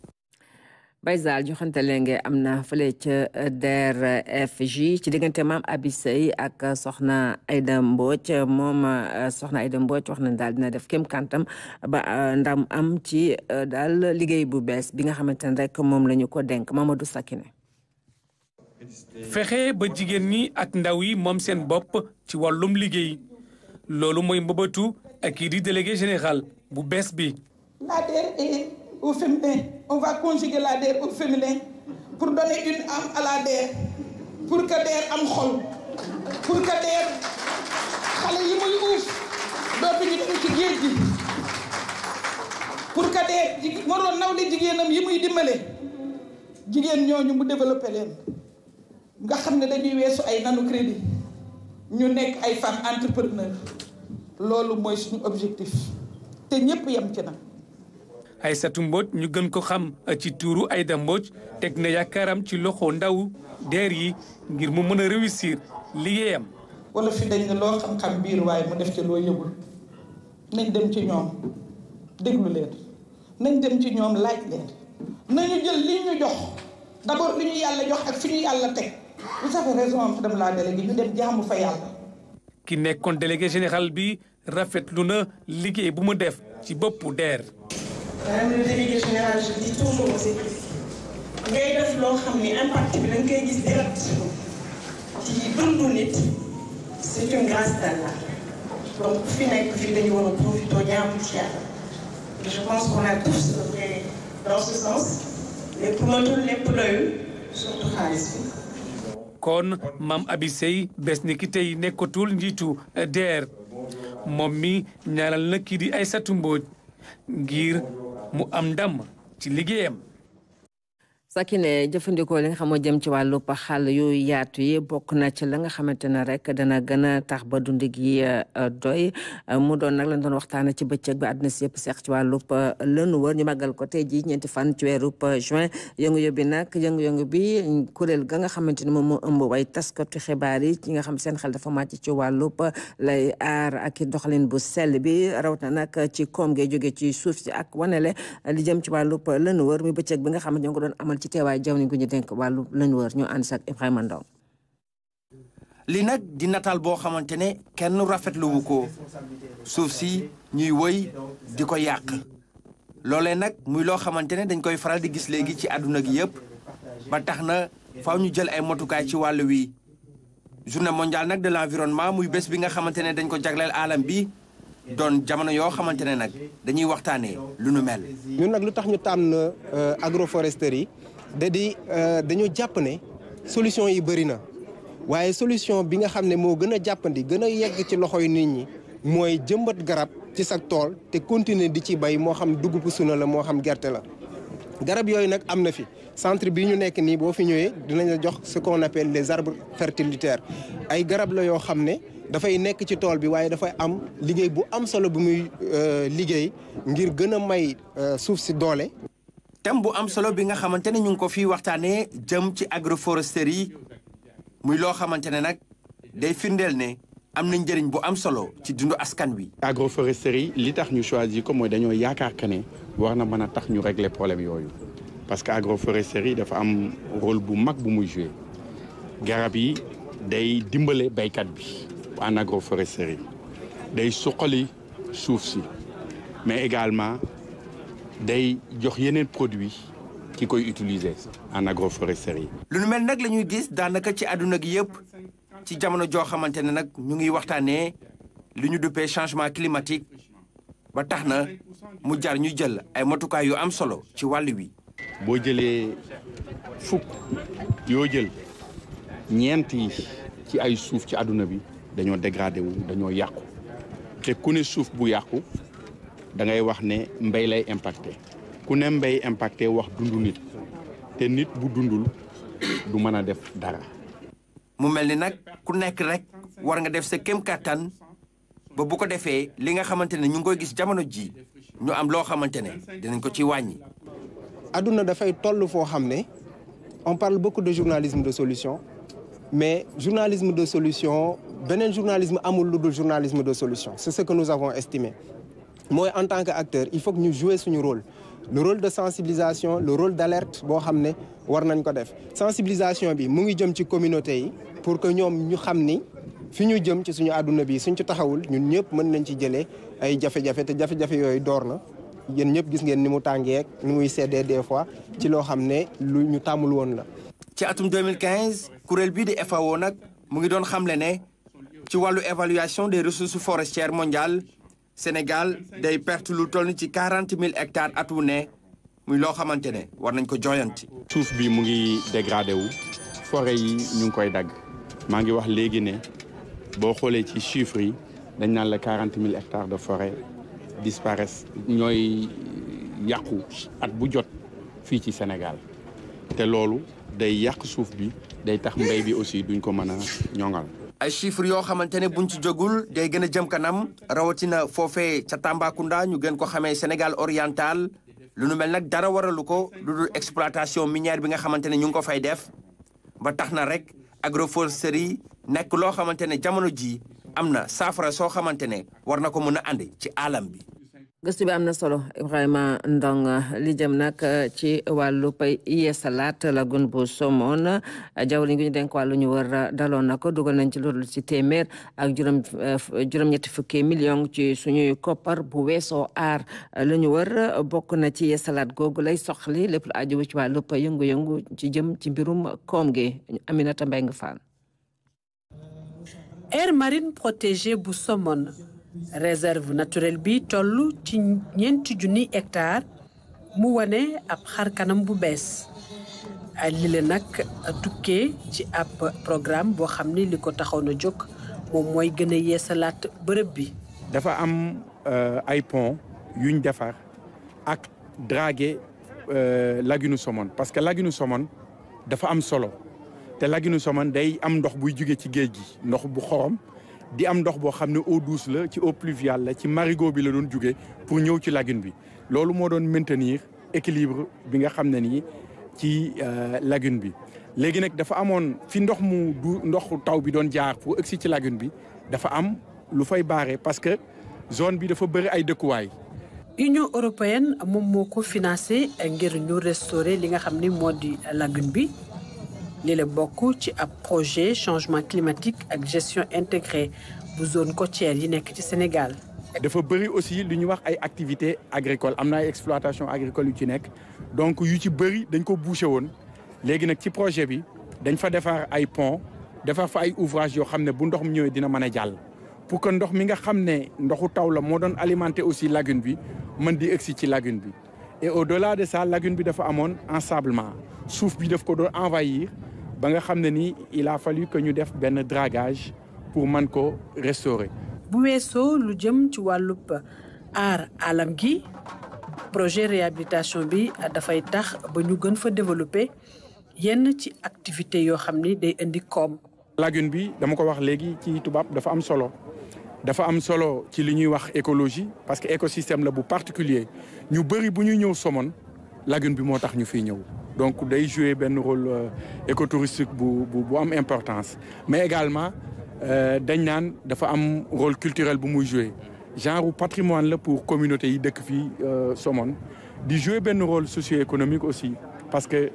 Baysal joxante lenge am na fële ca DER/FJ ci diggante maam Abi Seye ak soxna Aïda Mbodj moom soxna Aïda Mbodj wax na daal dina def kem kantam ba ndam am ci daal liggéey bu bees bi nga xamante ne rek moom la ñu ko dénk Mamadou Sakine. fexe ba jigéen ñi ak ndaw yi moom seen bopp ci wàllum liggéey loolu mooy mbëbëtu ak kii di délégué général bu bees bi. au féminin, on va conjuguer la DER au féminin pour donner une âme à la DER, pour que DER am xol, pour que DER xale yi muy uuf dootuñu dem ci géej gi, pour que DER waroon nawle jigéenam yi muy dimbale jigéen ñooñu mu développé leen nga xam ne dañuy weesu ay nanu crédit ñu nekk ay femmes entrepreneurs loolu mooy suñu objectif te ñëpp yem ci nag. Aïssatou Mbodj ñu gën ko xam ci tuuru Aïda Mbodj teg na yaakaaram ci loxo ndaw DER yi ngir mu mën a réussir liggéeyam. wala fi dañ ne loo xam-xam biir waaye mu def ci loo yëgul nañ dem ci ñoom déglu leen nañ dem ci ñoom laaj leen nañu jël li ñu jox d'abord li ñu yàlla jox ak fi ñu yàlla teg vous avez raison madame la déléguée ñu dem jaamu fa yàlla. ki nekkoon délégué général bi rafetlu na liggéey bu mu def ci boppu DER. Madame le délégué général, je dis toujours aux équipes ngay def loo xam ni impact bi da nga koy gis direct ci dundu nit c'est une grâce d'Allah donc fi nekk fii dañu war a profité ñaamu ci yàlla je pense qu'on a tous œuvré dans ce sens lépp matul lépp doyul surtout xaalis bi. kon Mame Abi Seye bés ni ki tey nekkatul njiitu DER moom mi ñaanal na kii di Aïssatou Mbodj ngir mu am ndam ci liggéeyam. Sakine jëfandikoo li nga xam moo jëm ci wàllu xàll yu yaatu yi bokk na ci la nga xamante ne rek dana gën a tax ba dund gi doy mu doon nag lañ doon waxtaane ci bëccëg bi àdduna si yëpp seex ci wàllu lënu wër ñu màggal ko tey jii ñeenti fan ci weeru juin yëngu-yëngu bi nag yëngu-yëngu bi kuréel ga nga xamante ne moom moo ëmb way taskatu xibaar yi ci nga xam seen xel dafa màcc ci wàllu lay aar ak doxalin bu sell bi rawat na nag ci koom gee jóge ci suuf si ak wanele li jëm ci wàllu lënu wër mi bëccëg bi nga xamante ñoo ko doon amal ci teewaay jaww ni gu ñu denk wàllu lañ wër ñu ànd ak Ibrahima Ndong li nag di nataal boo xamante ne kenn rafetlu wu ko suuf si ñuy wëy di ko yàq loolee nag muy loo xamante ne dañ koy faral di gis léegi ci àdduna gi yëpp ba tax na faaw ñu jël ay motukaay ci wàllu wi journée mondiale nag de l'environnement muy bés bi nga xamante ne dañ ko jagleel alam bi doon jamono yoo xamante ne nag dañuy waxtaanee lu nu mel. ñun nag lu tax ñu tànn agroforesterie yi dañoo jàpp ne solution yi bëri na waaye solution bi nga xam ne moo gën a jàppandi gën a yegg ci loxoy nit ñi mooy jëmbat garab ci sa tool te continuer di ci bay moo xam dugub suna la moo xam gerte la. garab yooyu nag am na fi centre bi ñu nekk nii boo fi ñëwee dinañ la jox ce qu'on appelle les arbres fertilitaires ay garab la yoo xam ne dafay nekk ci tool bi waaye dafay am liggéey bu am solo bu muy liggéey ngir gën a may suuf si doole. thème bu am solo bi nga xamante ne ñu ngi ko fii waxtaanee jëm ci agroforesterie muy loo xamante ne nag day firndeel ne am na njëriñ bu am solo ci dundu askan wi. agroforesterie li tax ñu choisir ko mooy dañoo yaakaar que ne war na mën a tax ñu régler problème yooyu parce que agroforesterie dafa am rôle bu mag bu muy jouer garab yi day dimbale baykat bi en agroforesterie day suqali suuf si mais également day jox yeneen produit ki koy utiliser en agroforesterie. lu nu mel nag la ñuy gis daanaka ci àdduna gi yëpp ci jamono joo xamante ne nag ñu ngi waxtaanee li ñu duppee changement climatique ba tax na mu jar ñu jël ay matukaay yu am solo ci wàll wi. boo jëlee fukk yoo jël ñeent yi ci ay suuf ci àdduna bi dañoo dégradé wu dañoo yàqu te ku ne suuf bu yàqu da ngay wax ne mbay lay impacté ku ne mbay impacté wax dundu nit te nit bu dundul du mën a def dara. mu mel ni nag ku nekk rek war nga def sa kéem kattan ba bu ko defee li nga xamante ne ñu ngi koy gis jamono ji ñu am loo xamante ne dinañ ko ci wàññi. adduna dafay toll foo xam ne on parle beaucoup de journalisme de solution mais journalisme de solution beneen journalisme amul lu dul journalisme de solution c'est ce que nous avons estimé. mooy en tant que acteur il faut que ñu jouer suñu rôle le rôle de sensibilisation le rôle d'alerte boo xam ne war nañ ko def sensibilisation bi mu ngi jëm ci communauté yi pour que ñoom ñu xam ni fi ñu jëm ci suñu àdduna bi suñ ci taxawul ñun ñëpp mën nañ ci jëlee ay jafe-jafe te jafe-jafe yooyu door na yéen ñëpp gis ngeen ni mu tàngee ni muy seddee des fois ci loo xam ne lu ñu tàmmul woon la. ci atum 2015 kuréel bii di FAO nag mu ngi doon xamle ne ci wàllu évaluation des ressources forestières mondiales Sénégal day perte lu toll ci 40 000 hectares at wu ne muy loo xamante ne war nañ ko jooyanti. suuf bi mu ngi dégradé wu forêt yi ñu ngi koy dagg maa ngi wax léegi ne boo xoolee ci chiffres yi dañ naan la 40 000 hectares de forêt disparaissent ñooy yàqu at bu jot fii ci Sénégal te loolu day yàq suuf bi day tax mbéy bi aussi duñ ko mën a ñoŋal. ay chiffres yoo xamante ne buñ ci jógul day gën a jëm kanam rawatina foofee ca Tambacounda ñu gën ko xamee Sénégal oriental lu nu mel nag dara waralu ko lu dul exploitation minière bi nga xamante ne ñu ngi ko fay def ba tax na rek agroforesterie nekk loo xamante ne jamono ji am na saafara soo xamante ne war na ko mën a andi ci alam bi. gëstu bi am na solo Ibrahima Ndong li jëm nag ci wàllu pay yeesalaat Lagune bu Somone jawriñ gi ñu denk wàllu ñu war daloon na ko dugal nañ ci loolu ci téeméer ak juróom-ñetti fukki million ci suñuy koppar bu weesoo aar la ñu war bokk na ci yeesalaat googu lay soxli lépp lu aju ci wàllu pay yëngu-yëngu ci jëm ci mbirum koom gi Aminata Mbengue Fall. aire marine protégée bu Somone réserve naturelle bi toll ci 4 junniy hectares mu wane ab xar kanam bu bees lile nag tukkee ci ab programme boo xam ni li ko taxaw na jóg moom mooy gën a yeesalaat bërëb bi. dafa am ay pont yuñ defar ak draguer lagune Somone parce que lagune Somone dafa am solo te lagune Somone day am ndox buy jóge ci géej gi ndox bu xorom di am ndox boo xam ne eau douce la ci eau pluviale la ci marigot bi la doon jóge pour ñëw ci lagune bi loolu moo doon maintenir équilibre bi nga xam ne nii ci lagune bi. léegi nag dafa amoon fi ndoxu taw bi doon jaar pour egsi ci lagune bi dafa am lu fay baare parce que zone bi dafa bëri ay dëkkuwaay. Union européenne moom moo ko financé ngir ñu restaurer li nga xam ni moo di lagune bi li la bokk ci ab projet changement climatique ak gestion intégrée bu zone côtière yi nekk ci Sénégal. dafa bëri aussi lu ñuy wax ay activités agricoles am na ay exploitation agricole yu ci nekk donc yu ci bëri dañ ko bouché woon léegi nag ci projet bi dañ fa defar ay pont defar fa ay ouvrage yoo xam ne bu ndox mi ñëwee dina mën a jàll pour que ndox mi nga xam ne ndoxu taw la moo doon alimenter aussi lagune bi mën di egsi ci lagune bi. et au-delà de ça lagune bi dafa amoon ensablement suuf bi daf ko doon envahir ba nga xam ne ni il a fallu que ñu def benn dragage pour mën ko restaurer. bu weesoo lu jëm ci wàllub aar alam gi projet réhabilitation bi dafay tax ba ñu gën fa développer yenn ci activité yoo xam ni day indi koom. lagune bi dama ko wax léegi ci tubaab dafa am solo ci li ñuy wax écologie parce que écosystème la bu particulier ñu bëri bu ñuy ñëw Somone lagune bi moo tax ñu fiy ñëw donc day jouer benn rôle écotouristique bu am importance mais également dañ naan dafa am rôle culturel bu muy jouer genre patrimoine la pour communauté yi dëkk fii Somone di jouer benn rôle socio-économique aussi parce que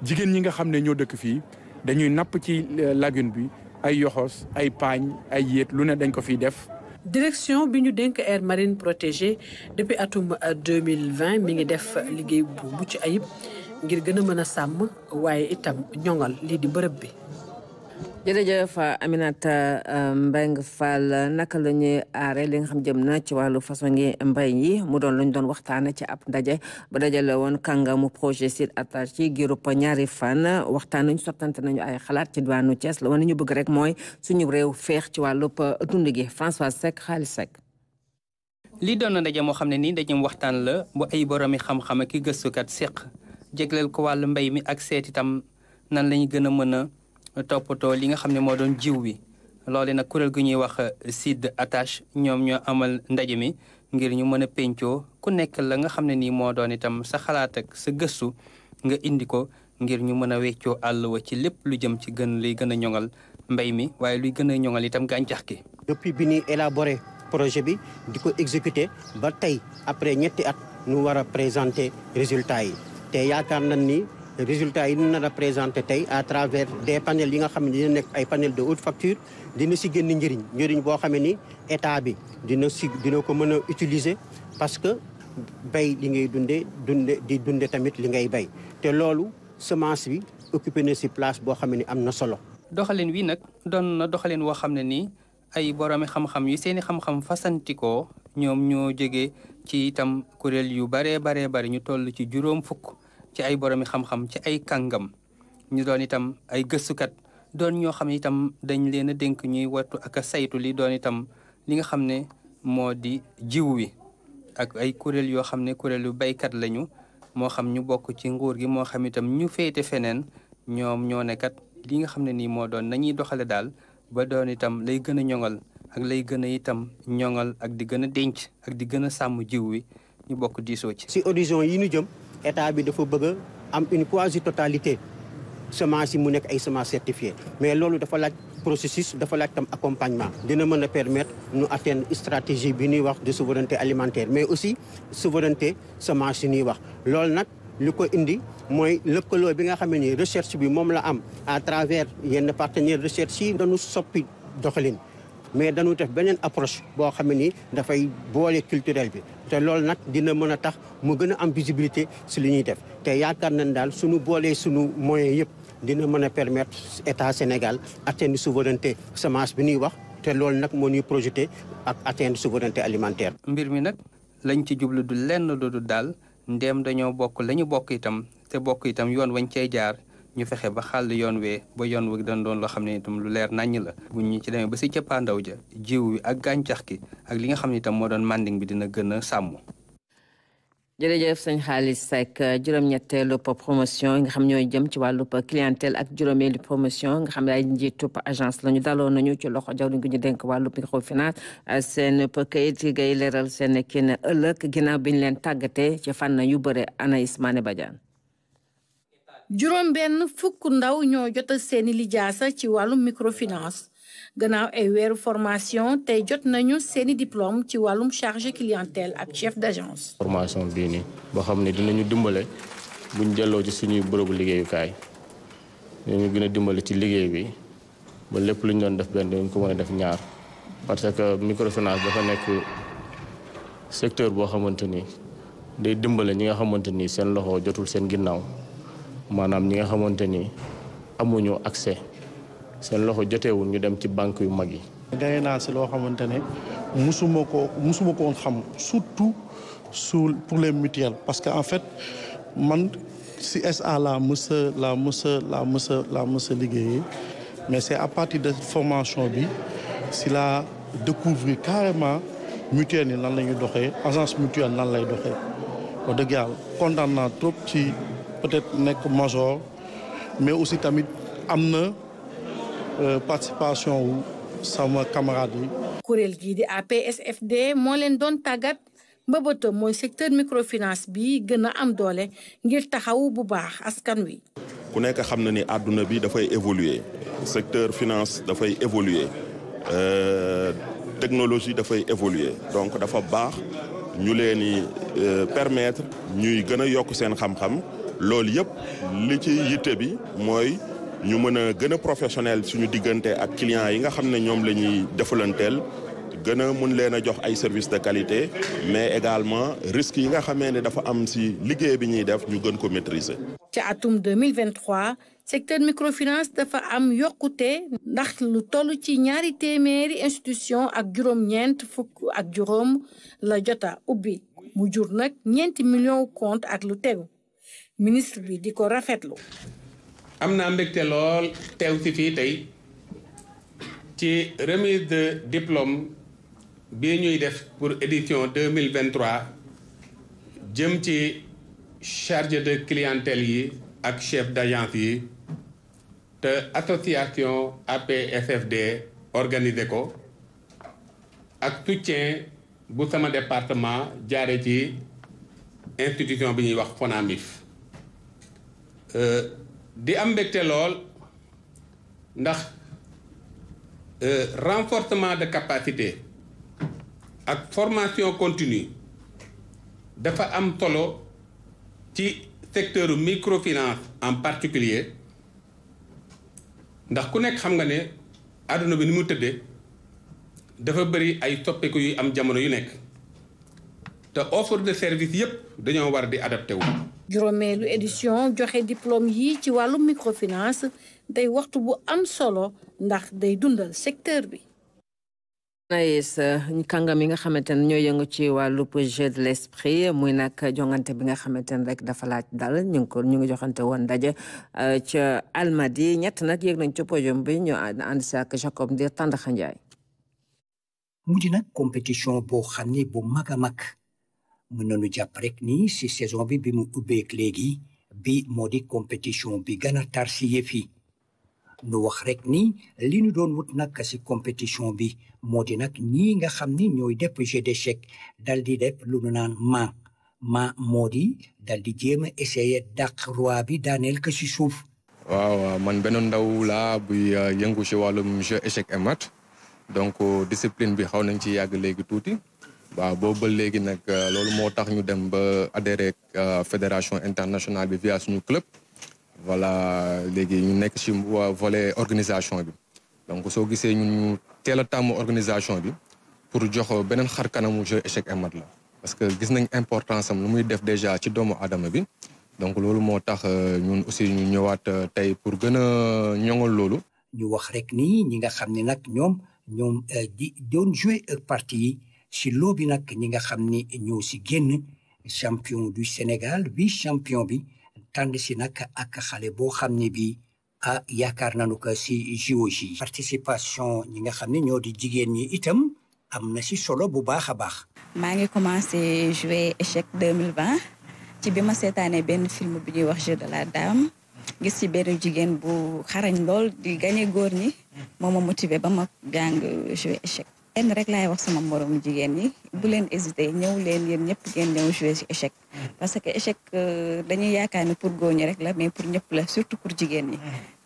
jigéen ñi nga xam ne ñoo dëkk fii dañuy napp ci lagune bi ay yoxos ay paañ ay yéet lu ne dañ ko fiy def. direction bi ñu dénk aire marine protégée depuis atum 2020 mi ngi def liggéey bu mucc ayib ngir gën a mën a sàmm waaye itam ñoŋal lii di bërëb bi. jërëjëf Aminata Mbengue Fall naka la ñuy aare li nga xam jëm na ci wàllu façon ngi mbay yi mu doon lañ doon waxtaane ci ab ndaje ba dajale woon kàngamu projet site attache ci giirub ñaari fan waxtaan nañu sottante nañu ay xalaat ci diwaanu Thiès la wane ñu bëgg rek mooy suñu réew feex ci wàllub dund gi François Seck Xaalis Seck. lii doon na ndaje moo xam ne nii ndajem waxtaan la bu ay boromi xam-xam ak i gëstukat seq jégleel ko wàllu mbay mi ak seet itam nan lañu gën a mën a toppatoo li nga xam ne moo doon jiw wi loolu nag kuréel gu ñuy wax site attache ñoom ñoo amal ndaje mi ngir ñu mën a pencoo ku nekk la nga xam ne nii moo doon itam sa xalaat ak sa gëstu nga indi ko ngir ñu mën a weccoo àll wa ci lépp lu jëm ci luy gën a ñoŋal mbay mi waaye luy gën a ñoŋal itam gàncax gi. depuis bi ñuy élaboré projet bi di ko exécuter ba tey après ñetti at ñu war a présenter résultats yi te yaakaar nañ ni. résultats yi ñu nar a présenté tey à travers des panels yi nga xam ne dina nekk ay panels de haute facture dina si génn njëriñ boo xam ne ni état bi dina ko mën a utiliser parce que bay li ngay dunde tamit li ngay bay te loolu semence bi occupé na si place boo xam ne ni am na solo. doxalin wi nag doon na doxalin woo xam ne nii ay boroomi xam-xam yi seeni xam-xam fasantikoo ñoom ñoo jógee ci itam kuréel yu baree ñu toll ci juróom fukk. ci ay boromi xam-xam ci ay kàngam ñu doon itam ay gëstukat doon ñoo xam ne itam dañ leen a dénk ñuy wattu ak a saytu li doon itam li nga xam ne moo di jiw wi ak ay kuréel yoo xam ne kuréelu baykat lañu moo xam ñu bokk ci nguur gi moo xam itam ñu féete feneen ñoom ñoo nekkat li nga xam ne nii moo doon nañuy doxale daal ba doon itam lay gën a ñoŋal ak lay gën a itam ñoŋal ak di gën a denc ak di gën a sàmm jiw wi ñu bokk diisoo ci. si horizon yi ñu jëm. état bi dafa bëgg a am une quasi totalité semence yi mu nekk ay semences certifiées mais loolu dafa laaj processus dafa laaj tam accompagnement dina mën a permettre ñu atteindre stratégie bi ñuy wax de souveraineté alimentaire mais aussi souveraineté semence yi ñuy wax loolu nag li ko indi mooy lëkkaloo bi nga xam ne ni recherche bi moom la am à travers yenn partenaires recherche yi dañu soppi doxalin mais dañu def beneen approche boo xam ne ni dafay boole culturel bi te loolu nag dina mën a tax mu gën a am visibilité si li ñuy def te yaakaar nañ daal suñu boolee suñu moyens yëpp dina mën a permettre état Sénégal atteindre souveraineté semence bi ñuy wax te loolu nag moo ñuy projeté ak atteindre souveraineté alimentaire. mbir mi nag lañ ci jublu du lenn lu du daal ndéem dañoo bokk la ñu bokk itam te bokk itam yoon wañ cey jaar ñu fexe ba xàll yoon wee ba yoon wi dañ doon loo xam ne itam lu leer naññ la bu ñu ci demee ba si cëppaandaw ja jiw wi ak gàncax gi ak li nga xam ne itam moo doon manding bi dina gën a sàmm. jërëjëf sëñ Xaalis Seck juróom-ñetteelu promotion yi nga xam ñooy jëm ci wàllub clientèle ak juróomeelu promotion nga xam ne ay njiitub agence la ñu daloon nañu ci loxo jawriñ gu ñu dénk wàllub microfinance seen kayit gay leeral seen kenn ëllëg ginnaaw bi ñu leen tàggatee ci fànn yu bëre Anaïs Mané Badiane. juróom benn fukk ndaw ñoo jot seeni lijaasa ci wàllum microfinance gannaaw ay weeru formation tey jot nañu seeni diplôme ci wàllum chargé clientèle ak chef d'agence. formation bii nii boo xam ne dinañu dimbale buñ delloo ci suñuy bërëbu liggéeyukaay dinañu gën a dimbale ci liggéey bi ba lépp lu ñu doon def benn dañ ko mën a def ñaar parce que microfinance dafa nekk secteur boo xamante ni day dimbale ñi nga xamante ni seen loxo jotul seen ginnaaw maanaam ñi nga xamante ni amuñu accès. seen loxo joteewul ñu dem ci banque yu mag yi. gaye naa si loo xamante ne musuma ko woon xam surtout pour les mutuelles parce que en fait man si SA la mës a liggéeyee mais c'est à partir de formation bi si la découvrir carrément mutuelle yi nan la ñuy doxee agence mutuelle nan lay doxee wax dëgg yàlla kontaan naa trop ci peut-être nekk major mais aussi tamit am na participation wu sama camarade yi. kuréel gii di APSFD moo leen doon tàggat mbëbëtam mooy secteur microfinance bi gën a am doole ngir taxawu bu baax askan wi. ku nekk xam na ni àdduna bi dafay évoluer secteur finance dafay évoluer technologie dafay évoluer donc dafa baax ñu leen di permettre ñuy gën a yokk seen xam-xam loolu yëpp li ci yitte bi mooy. ñu mën a gën a professionnel suñu diggante ak clients yi nga xam ne ñoom la ñuy defalanteel gën a mën leen a jox ay services de qualité mais également risques yi nga xamee ne dafa am si liggéey bi ñuy def ñu gën ko maîtriser. ci atum 2023 secteur microfinance dafa am yokkute ndax lu toll ci 200 institution ak juróom-ñeent fukk ak juróom la jota ubbi mu jur nag 4 millions compte ak lu tegu ministre bi di ko rafetlu. am naa mbégte lool teew si fii tey ci remise de diplôme bi ñuy def pour édition 2023 jëm ci chargé de clientèle yi ak chef d'agence yi te association APSFD organisé ko ak soutien bu sama département jaare ci institution bi ñuy wax FONAMIF di am mbégte lool ndax renforcement de capacité ak formation continue dafa am solo ci secteur microfinance en particulier ndax ku nekk xam nga ne àdduna bi ni mu tëddee dafa bëri ay soppeeku yu am jamono yu nekk te offre de service yépp dañoo war di adapté wu. juróomeelu édition joxe diplôme yi ci wàllu microfinance day waxtu bu am solo ndax day dundal secteur bi. Anaïs kàngam yi nga xamante ne ñoo yëngu ci wàllu jeu de l'esprit muy nag jongante bi nga xamante ne rek dafa laaj dal ñu ngi joxante woon ndaje ca Almadi ñett nag yéeg nañ ci podium bi ñu ànd si ak Jacob Ndir Tàndaxa Njaay. mu di nag compétition boo xam ne bu mag a mag mën nañu jàpp rek ni si saison bi mu ubbeek léegi bi moo di compétition bi gën a tar si yëf yi nu wax rek ni li ñu doon wut nag si compétition bi moo di nag ñii nga xam ni ñooy def jeu d'échec dal di def lu nu naan ma moo di dal di jéem a essayer dàq roi bi daaneel ko si suuf. waaw man benn ndaw laa buy yëngu si wàllum jeu échec et mat donc discipline bi xaw nañ ci yàgg léegi tuuti waaw boobu ba léegi nag loolu moo tax ñu dem ba adhéré fédération internationale bi via suñu club. voilà léegi ñu nekk ci volet organisation bi donc soo gisee ñu teel a tàmm organisation bi pour jox beneen xar kanamu jeu échec et mat la parce que gis nañ importance am lu muy def déjà ci doomu aadama bi donc loolu moo tax ñun aussi ñu ñëwaat tey pour gën a ñoŋal loolu. ñu wax rek ni ñi nga xam ne nag ñoom di doon jouer ak parti yi ci loo bi nag ñi nga xam ni ñoo ci génn champion du Sénégal vice champion bi tànn si nag ak xale boo xam ne bi yaakaar nañu ko si JOJ. participation ñi nga xam ne ñoo di jigéen ñi itam am na si solo bu baax a baax. maa ngi commencé jouer échec 2020 ci bi ma seetaanee benn film bi ñuy wax jeu de la dame gis ci benn jigéen bu xarañ lool di gagné góor ñi moo ma motivé ba ma jàng jouer échec. benn rek laay wax sama moroom jigéen ñi bu leen hésité ñëw leen yéen ñëpp ngeen ñëw jouer ci échec parce que échec dañuy yaakaar ni pour góor ñi rek la mais pour ñëpp la surtout pour jigéen ñi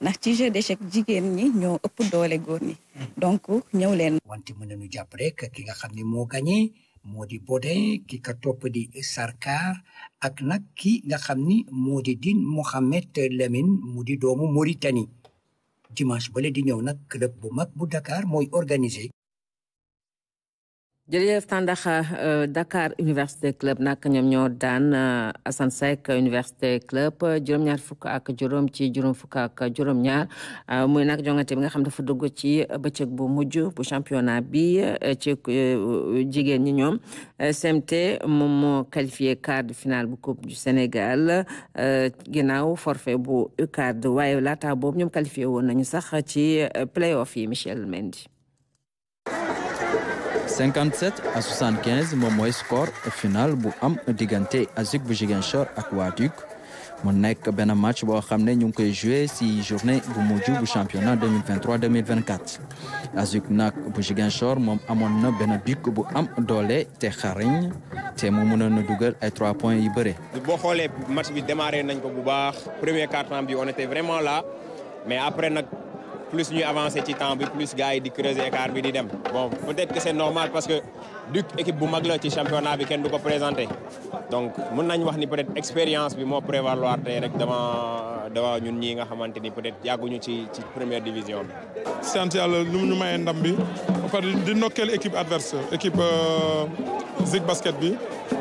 ndax ci jeu d'échec jigéen ñi ñoo ëpp doole góor ñi donc ñëw leen. wante mën nañu jàpp rek ki nga xam ne moo gagné moo di Bodin ki ka topp di Sarkar ak nag ki nga xam ni moo di Din Mohamed Lamine mu di doomu Mauritanie dimanche bale di ñëw nag club bu mag bu Dakar mooy organisé. jërëjëf Tandax Dakar Université Club nag ñoom ñoo daan Assane Seck Université Club juróom-ñaar fukk ak juróom ci juróom fukk ak juróom-ñaar muy nag jongante bi nga xam dafa dugg ci bëccëg bu mujj bu championnat bi ci jigéen ñi ñoom CMT moom moo qualifié quart de finale bu coupe du Sénégal ginnaaw forfait bu UCAD waaye laata boobu ñoom qualifié woon nañu sax ci play-off yi Michel Mendy. 57-75 moom mooy score final bu am diggante ASUC bu Ziguinchor ak waa Duc mu nekk benn match boo xam ne ñu ngi koy joué si journée bu mujj bu championnat 2023-2024 ASUC nag bu Ziguinchor moom amoon na benn Duc bu am doole te xariñ te mu mënoon a dugal ay 3 points yu bëre. boo xoolee match bi démarré nañ ko bu baax premier quart-temps bi on était vraiment là mais après nag. plus ñuy avancé ci temps bi plus gars yi di creuser écart bi di dem bon peut-être que c'est normal parce que Duc équipe bu mag la ci championnat bi kenn du ko présenté donc mën nañ wax ni peut-être expérience bi moo prévaloir tey rek dama ñun ñii nga xamante ni peut-être yàgguñu ci première division bi. sant yàlla lu ñu mayee ndam bi ba pare di nokkeel équipe adverse équipe Zig basket bi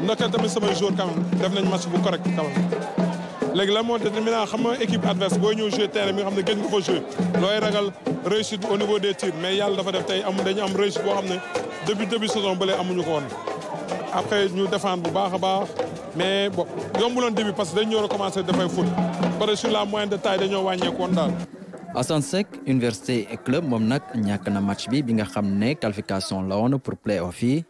nokkeel tamit samay joueurs quand même def nañ match bu correct quand même. léegi lan moo déterminant xam nga équipe adverse booy ñëw jouer terrain bi nga xam ne gën nga fa jouer looy ragal réussite au niveau des tirs mais yàlla dafa def tey dañu am réussite boo xam ne début saison bële amuñu ko woon après ñu défendre bu baax a baax mais bon yombuloon début parce que dañu ñëw a commencé dafay foot pare sur la moyenne de taille dañoo wàññeeku woon daal. Assane Seck Université Club moom nag ñàkk na match bi nga xam ne qualification la woon pour play-off yi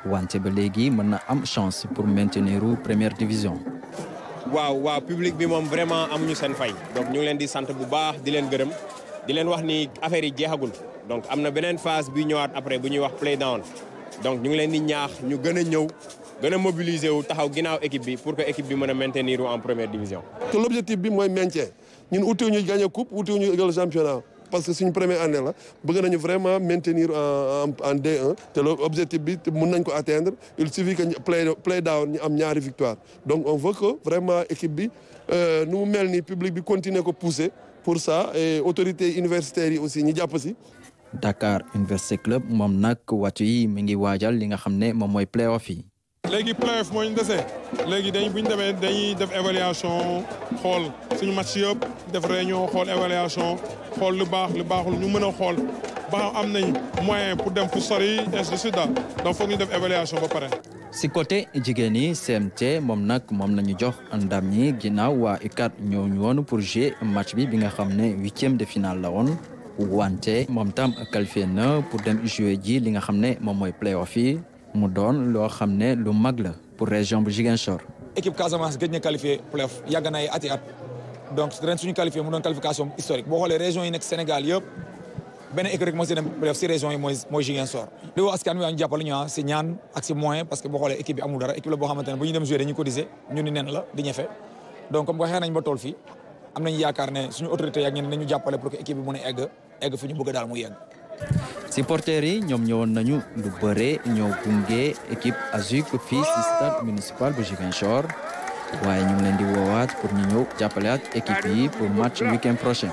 wante ba léegi mën na am chance pour maintenir première division. waaw public bi moom vraiment amuñu seen fay donc ñu ngi leen di sant bu baax di leen gërëm di leen wax ni affaire yi jeexagul donc am na beneen phase bi ñëwaat après bu ñuy wax play down donc ñu ngi leen di ñaax ñu gën a ñëw gën a mobiliser wu taxaw ginnaaw équipe bi pour que équipe bi mën a maintenir en première division. te l'objectif bi mooy maintien ñun utiw ñu gagner coupe utiw ñu égal championnat parce que suñu première année la bëgg nañu vraiment maintenir en D1 te loolu objectif bi mën nañ ko atteindre il suffit que play down ñu am ñaari victoire donc on veut que vraiment équipe bi nu mu mel ni public bi continuer ko pousser pour ça et autorités universitaires yi aussi ñu jàpp si. Dakar Université Club moom nag wàccu yi mi ngi waajal li nga xam ne moom mooy play-off yi. léegi play-off moo ñu desee léegi bu ñu demee dañuy def évaluation xool suñu match yëpp def réunion xool évaluation xool lu baax lu baaxul ñu mën a xool ba am nañ moyen pour dem fu sori ainsi de suite daal donc foog ñu def évaluation ba pare. si côté jigéen yi CMT moom nag moom nañu jox ndam ñi ginnaaw waa UCAD ñëw ñu woon pour jouer match bi nga xam ne 8e de finale la woon wante moom tam qualifié na pour dem jouer ji li nga xam ne moom mooy play-off yi. mu doon loo xam ne lu mag la pour région bu Ziguinchor. équipe Casamance gëj na qualifié play-off yàgg na ay ati at donc ren suñu qualifié mu doon qualification historique boo xoolee région yi nekk Sénégal yëpp benn équipe rek moo si dem play-off si région yi mooy Ziguinchor. li woo askan wi ñu jàppale ñu si ñaan ak si moyen parce que boo xoolee équipe bi amul dara équipe la boo xamante ne bu ñu dem jouer dañuy cotiser ñu ni nen la di ñefe donc comme que xeex nañ ba tool fii am nañu yaakaar ne suñu autorité yak ñeneen nañu jàppale pour que équipe bi mën a egg fu ñu bëgg daal mu yegg. supporters yi ñoom ñëwoon nañu lu bëre ñëw gunge équipe ASUC fii si stade municipal bu Ziguinchor waaye ñu ngi leen di woowaat pour ñu ñëw jàppale ak équipe yi pour match week-end prochain.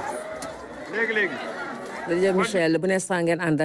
léegi Michel bu ne saa ngeen ànd